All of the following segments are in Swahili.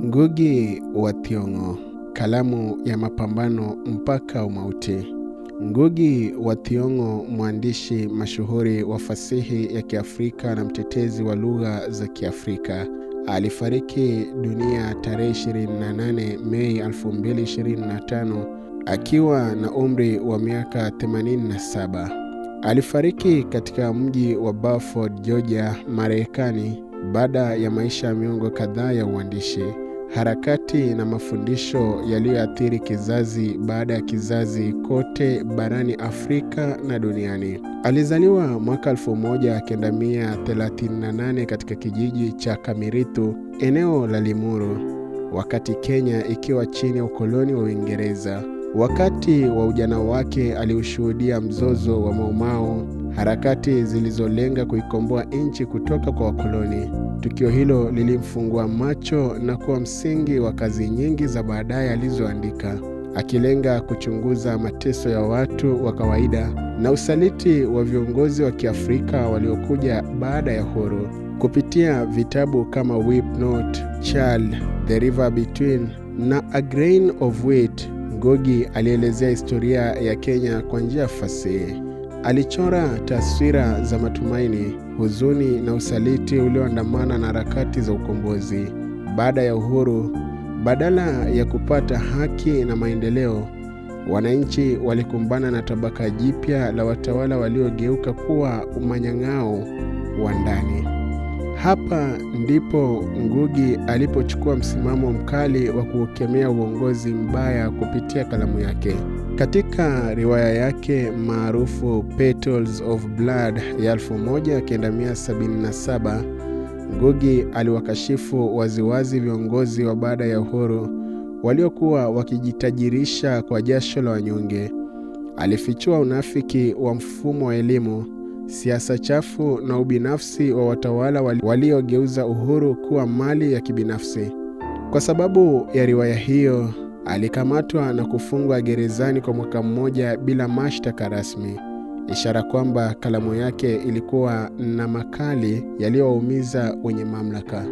Ngugi wa Thiong'o, kalamu ya mapambano mpaka umauti. Ngugi wa Thiong'o, mwandishi mashuhuri wa fasihi ya Kiafrika na mtetezi wa lugha za Kiafrika, alifariki dunia tarehe 28 Mei 2025 akiwa na umri wa miaka 87. Alifariki katika mji wa Buford, Georgia, Marekani, baada ya maisha ya miongo kadhaa ya uandishi, harakati na mafundisho yaliyoathiri kizazi baada ya kizazi kote barani Afrika na duniani. Alizaliwa mwaka 1938 katika kijiji cha Kamiritu, eneo la Limuru, wakati Kenya ikiwa chini ya ukoloni wa Uingereza. Wakati wa ujana wake aliushuhudia mzozo wa Mau Mau, harakati zilizolenga kuikomboa nchi kutoka kwa wakoloni. Tukio hilo lilimfungua macho na kuwa msingi wa kazi nyingi za baadaye alizoandika, akilenga kuchunguza mateso ya watu wa kawaida na usaliti wa viongozi wa Kiafrika waliokuja baada ya uhuru. Kupitia vitabu kama Weep Not, Child, The River Between na A Grain of Wheat, Ngugi alielezea historia ya Kenya kwa njia fasihi. Alichora taswira za matumaini, huzuni na usaliti ulioandamana na harakati za ukombozi. Baada ya uhuru, badala ya kupata haki na maendeleo, wananchi walikumbana na tabaka jipya la watawala waliogeuka kuwa manyang'ao wa ndani. Hapa ndipo Ngugi alipochukua msimamo mkali wa kuukemea uongozi mbaya kupitia kalamu yake. Katika riwaya yake maarufu Petals of Blood ya 1977, Ngugi aliwakashifu waziwazi viongozi wa baada ya uhuru waliokuwa wakijitajirisha kwa jasho la wanyonge. Alifichua unafiki wa mfumo wa elimu, siasa chafu na ubinafsi wa watawala waliogeuza uhuru kuwa mali ya kibinafsi. Kwa sababu ya riwaya hiyo, alikamatwa na kufungwa gerezani kwa mwaka mmoja bila mashtaka rasmi, ishara kwamba kalamu yake ilikuwa na makali yaliyowaumiza wenye mamlaka.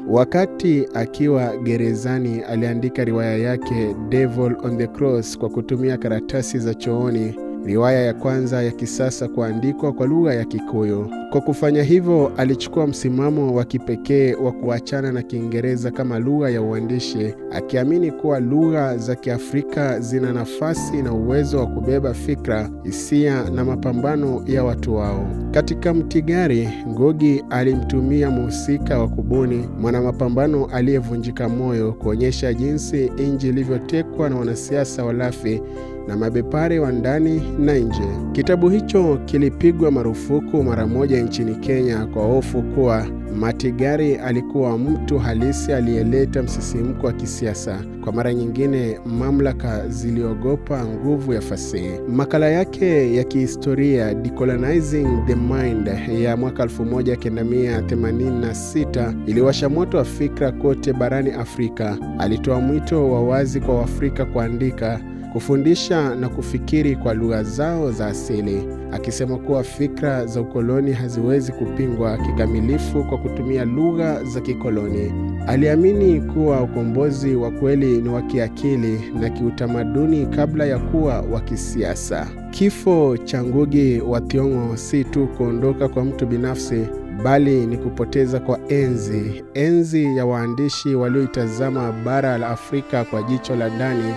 Wakati akiwa gerezani, aliandika riwaya yake Devil on the Cross kwa kutumia karatasi za chooni, riwaya ya kwanza ya kisasa kuandikwa kwa lugha ya Kikuyu. Kwa kufanya hivyo, alichukua msimamo wa kipekee wa kuachana na Kiingereza kama lugha ya uandishi, akiamini kuwa lugha za Kiafrika zina nafasi na uwezo wa kubeba fikra, hisia na mapambano ya watu wao. Katika Mtigari, Ngugi alimtumia mhusika wa kubuni, mwanamapambano aliyevunjika moyo, kuonyesha jinsi nchi ilivyotekwa na wanasiasa walafi na mabepare wa ndani na nje. Kitabu hicho kilipigwa marufuku mara moja nchini Kenya kwa hofu kuwa Matigari alikuwa mtu halisi aliyeleta msisimko wa kisiasa. Kwa mara nyingine, mamlaka ziliogopa nguvu ya fasihi. Makala yake ya kihistoria Decolonizing the Mind ya mwaka 1986 iliwasha moto wa fikra kote barani Afrika. Alitoa mwito wa wazi kwa Waafrika kuandika, kufundisha na kufikiri kwa lugha zao za asili, akisema kuwa fikra za ukoloni haziwezi kupingwa kikamilifu kwa kutumia lugha za kikoloni. Aliamini kuwa ukombozi wa kweli ni wa kiakili na kiutamaduni kabla ya kuwa wa kisiasa. Kifo cha Ngugi wa Thiong'o si tu kuondoka kwa mtu binafsi, bali ni kupoteza kwa enzi, enzi ya waandishi walioitazama bara la Afrika kwa jicho la ndani,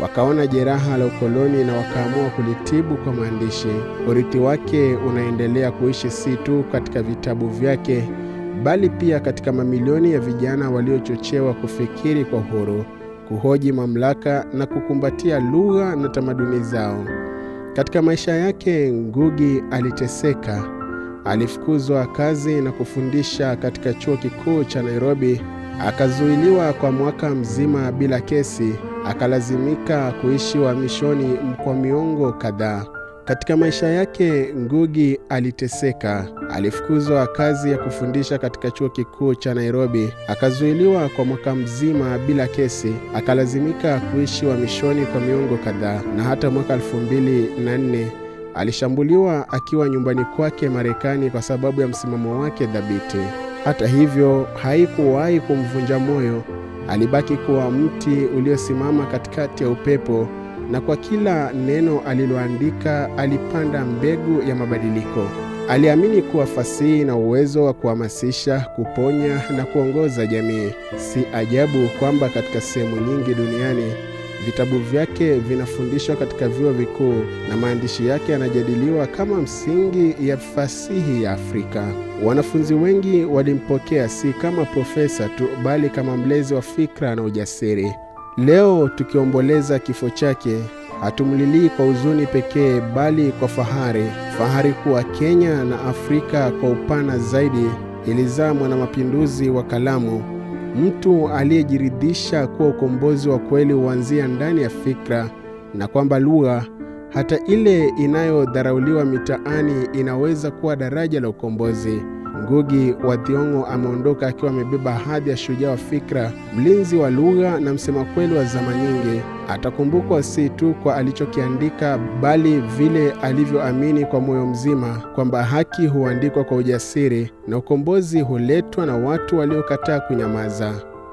wakaona jeraha la ukoloni na wakaamua kulitibu kwa maandishi. Urithi wake unaendelea kuishi si tu katika vitabu vyake, bali pia katika mamilioni ya vijana waliochochewa kufikiri kwa uhuru, kuhoji mamlaka na kukumbatia lugha na tamaduni zao. Katika maisha yake, Ngugi aliteseka. Alifukuzwa kazi na kufundisha katika chuo kikuu cha Nairobi, akazuiliwa kwa mwaka mzima bila kesi, akalazimika kuishi uhamishoni kwa miongo kadhaa. Katika maisha yake, Ngugi aliteseka. Alifukuzwa kazi ya kufundisha katika chuo kikuu cha Nairobi, akazuiliwa kwa mwaka mzima bila kesi, akalazimika kuishi uhamishoni kwa miongo kadhaa, na hata mwaka 2004 alishambuliwa akiwa nyumbani kwake Marekani kwa sababu ya msimamo wake dhabiti. Hata hivyo, haikuwahi kumvunja moyo. Alibaki kuwa mti uliosimama katikati ya upepo, na kwa kila neno aliloandika alipanda mbegu ya mabadiliko. Aliamini kuwa fasihi na uwezo wa kuhamasisha, kuponya na kuongoza jamii. Si ajabu kwamba katika sehemu nyingi duniani vitabu vyake vinafundishwa katika vyuo vikuu na maandishi yake yanajadiliwa kama msingi ya fasihi ya Afrika. Wanafunzi wengi walimpokea si kama profesa tu, bali kama mlezi wa fikra na ujasiri. Leo tukiomboleza kifo chake, hatumlilii kwa huzuni pekee, bali kwa fahari. Fahari kuwa Kenya na Afrika kwa upana zaidi ilizaa mwanamapinduzi wa kalamu, mtu aliyejiridhisha kuwa ukombozi wa kweli huanzia ndani ya fikra, na kwamba lugha, hata ile inayodharauliwa mitaani, inaweza kuwa daraja la ukombozi. Ngugi wa Thiong'o ameondoka akiwa amebeba hadhi ya shujaa wa fikra, mlinzi wa lugha na msema kweli wa zama nyingi. Atakumbukwa si tu kwa alichokiandika, bali vile alivyoamini kwa moyo mzima kwamba haki huandikwa kwa ujasiri na ukombozi huletwa na watu waliokataa kunyamaza.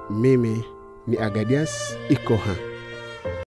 Mimi ni Agadias Ikoha.